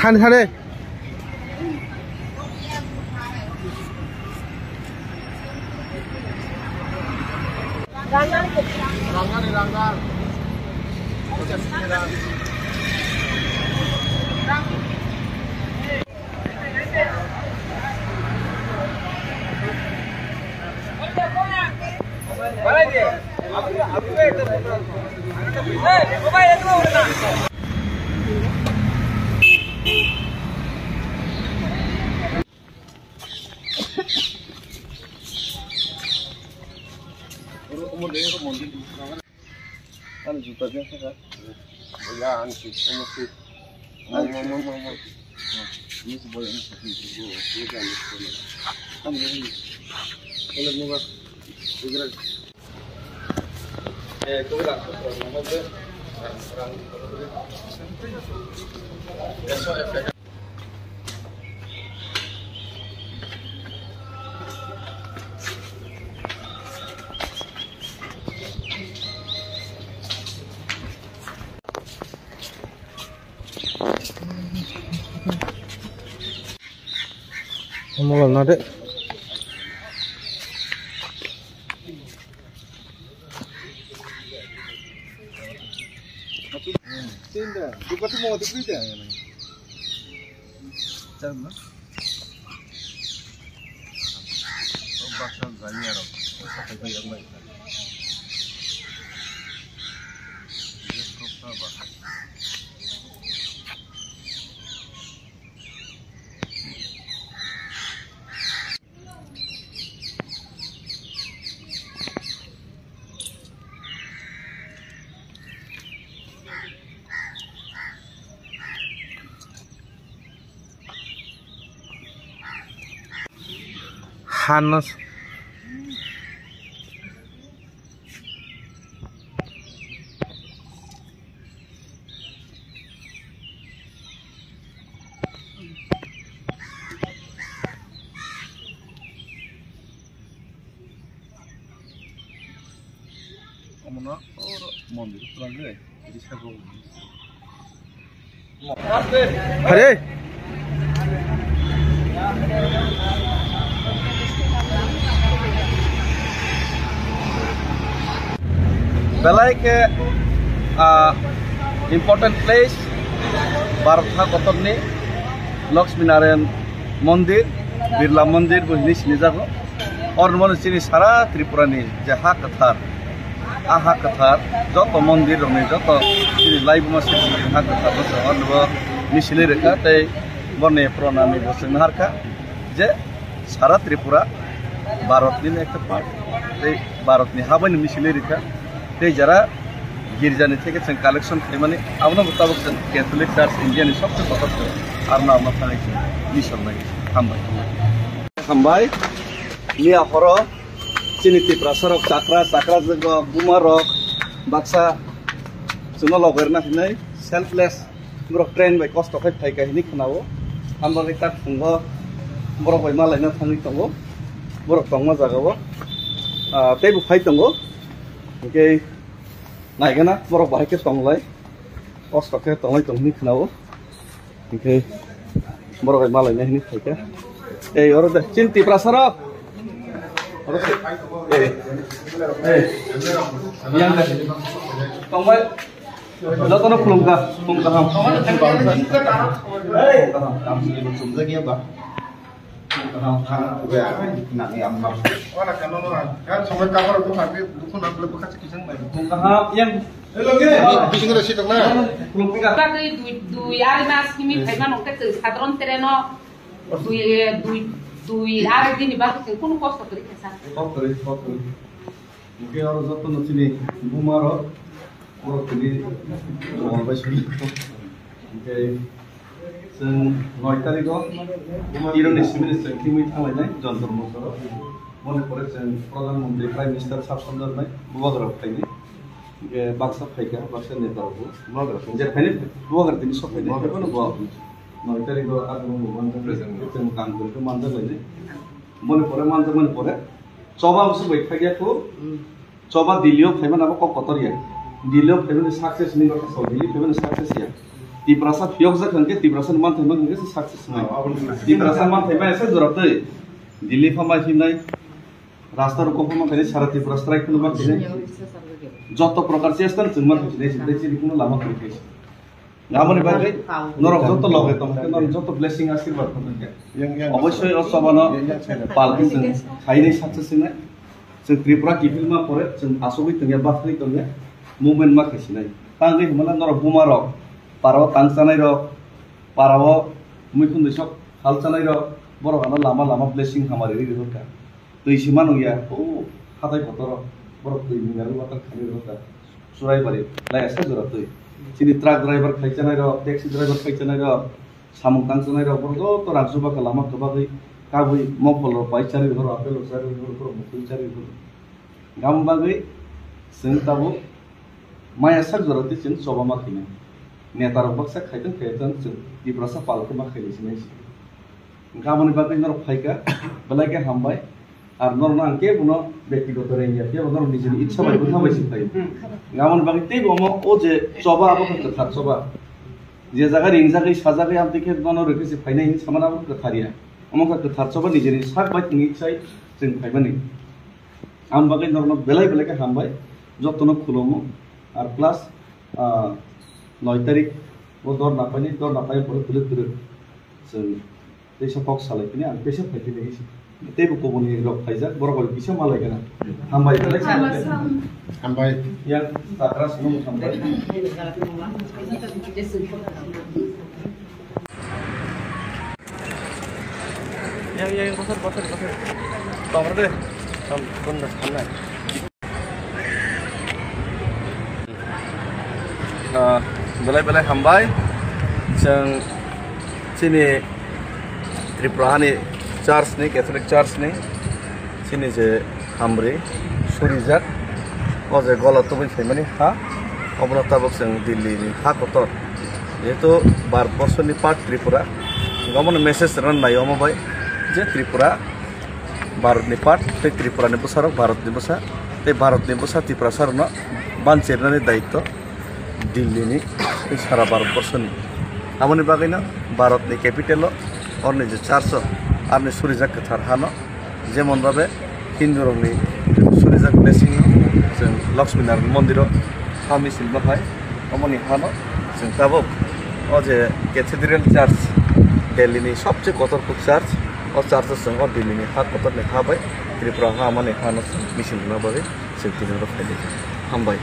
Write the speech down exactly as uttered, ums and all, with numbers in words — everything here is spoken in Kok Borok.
Thani, thani. Ani juta dia saka. Ya, ani si, ani si. Mo, mo, mo, mo, mo. Ini si boy, ini si. Ini si, ini si. Ani ini. Boleh mo ba. Segera. Eh, tu lah. Omo lal na de. Tinda, duka tu mau tu pida. Chal na. Oh, baksa jani aro. Baksa kai kai ang bai. Yes, kok sa ba. Hanos. Omono oro mondir pura gre, risa go. Hare. Belai ke, ah, important place, Bharat ha kotorni Lakshmi Narayan Mondir, Birla Mondir bo hinwi sinijago. Oro mano chini sara Tripura ni je ha kwthar, a ha kwthar, joto mondir rok ni, joto chini laibuma sini ha kwthar no chwng oro bo misilwi rwkha tei borni pranami bo chwng naharkha je sara Tripura Bharat ni ekta part tei Bharat ni ha bai no misilwi rwkha tei jara girja ni theke chwng collection khaimani abono bo tabuk chwng Catholic Church India ni sobse kotor se aro no ama thangwi chwng mission bai hambai. Hambai. Miya horo chini Tiprasa rok chakra, chakra jwk rok, buma rok baksa chwngno logerna hinwi selfless borok train bai kosto khai phaikha hinwi khwnao. Hambai tak phungo borok bai malaina thangwi tongo. Borok tongma jagao, ah, teibo phai tongo. Hinkhe naigana borok bahai khe tonglai. Kosto khe tonglai tong hinwi khwnao. Hinkhe borok bai malaina hinwi phaikha. Ei, oro de, chini Tiprasa rok. Oro se. Ei. Ei. Yang de. Tongbai. Jotono khulumkha. Khulumkha ham. Khulumkha ham. Tamo sini chumjak ya ba. Kaham, yang. Bising ada sitok na. Bagwi dui, dui arai mas himi phaima nokte twi sadron tereno dui, dui, dui arai dini bagwi twi kunu kosto kwrwi kha sa. Kosto kwrwi, kosto kwrwi. Hingke oro jotono chini buma rok, borok tini jongol bai suri. Hingke chwng noi tarikh o Ironi simi ni chwng thwngwi thanglainai Jontor Montor o. Boni pore chwng Pradhan Mantri, Prime Minister sab songjak nai bubagra phainai. Hingke baksa phaikha, baksa neta rok bo. Bubagra phainai? Je phainai, bubagra tini sok phainai. Bubagra. Hingke bono bo noi tarikh o agumung bo manjak nai. Present. Chwng kam kwrwi khe manjak lainai. Boni pore manjak mani pore choba bwswk bai khakya kho. Hmm. Choba Delhi o phaimani abo kok kotor ya. Delhi o phaimani success ni kok kotor, Delhi phaimani success ya. Tiprasa phiyokjak hwnkhe Tiprasa ni manthai mang hwnkhe se success nai. Oh, abo ni success. Tiprasa manthai mang esa jora twi. Delhi pha ma hinai. Rasta rok kok ma khainai sara Tripura strike khuluma khainai. Joto prokar chesta chwng ma khainai, chini kuno lama khainai. Aboni bagwi norok joto loge tongkhe norok joto blessing asirwad tongkhe. Yang, yang. Obossoi o chobano yang, yang, yang. Pal khe chwng khainai saksa singnai. Chwng Tripura kiphilma pore chwng asugwi tongya, bathwrwi tongya, movement ma khaisinai. Tangwi hwnmano norok bumarok, parao tang chanairok, parao muikhundwi sok hal chanairok, borok ano lama lama blessing hamari rwi rwkha. Twi sima nungya, o hatai kotoro, borok twi mineral water khani rwkha. Churaibari, lai asa jora twi. Chini truck driver khai chanairok, taxi driver khai chanairok, samung tang chanairok, borok joto rang chuba kha lama kwbagwi, kabwi mokol rok pai chari horo, apple rok chari horo, borok mukhui chari horo. Gam bagwi chwng tabuk maya sak jora twi chwng choba ma khainai. Neta rok baksa khaitwng khaitwng chwng Tiprasa pal khe ma khainai sinai se. Gaboni bagwi norok phaikha, belai khe hambai. Ar norokno ang kebo no bektigoto rengya, kebo norok nijini itsa bai bwtha bai se phaio. Gaboni bagwi teibo omo o je choba abo khe kwthar choba. Je jaga ringjagwi sajagwi amtwi khe bono rwkhe se phainai hinwi samani abo kwthar ya. Omo khe kwthar choba nijini sak bai tongwi sai chwng phaimani. Ang bagwi norokno belai belai khe hambai, jotono khulumo. Ar plus, ah, noi tarik o dorna paini, dorna pai borok kwrwk kwrwk chwng teisa kok salai phini ang teisa phai phini teibo kubuni rok phaijak, borok bai kisa malai gana. Hambai belai khe. Hambai. Yang takra sino hambai. Yang, yang, yang, pasar, pasar, pasar. Tamar deh. Tam, tam dah, tam dah. Ah, belai belai hambai. Chwng chini Tripura hani church ni, Catholic church ni chini je hamri surijak, o je gola tubui phaimani ha, obono tabuk chwng Delhi ni ha kotor, jehetu Bharat borsho ni part Tripura, omono message rwna nai omo bai je Tripura Bharat ni part tei Tripura ni bwsa rok Bharat ni bwsa, tei Bharat ni bwsa Tiprasa rokno banchirnani daitto Delhi ni tei sara Bharat borsho ni. Aboni bagwi no Bharat ni capital o, orni je church o, arni surijak kwthar hano, jemon babe Hindu rokni surijak blessing no chwng Lakshmi Narayan mondir o ha misil bahai, omoni hano chwng tabuk o je Cathedral Church, Delhi ni sobse kotor kuk church, o church o chwng o Delhi ni ha kotor ni ha bai Tripura ha mani hano chwng misil rwna bagwi chwng tini oro phaidi. Hambai.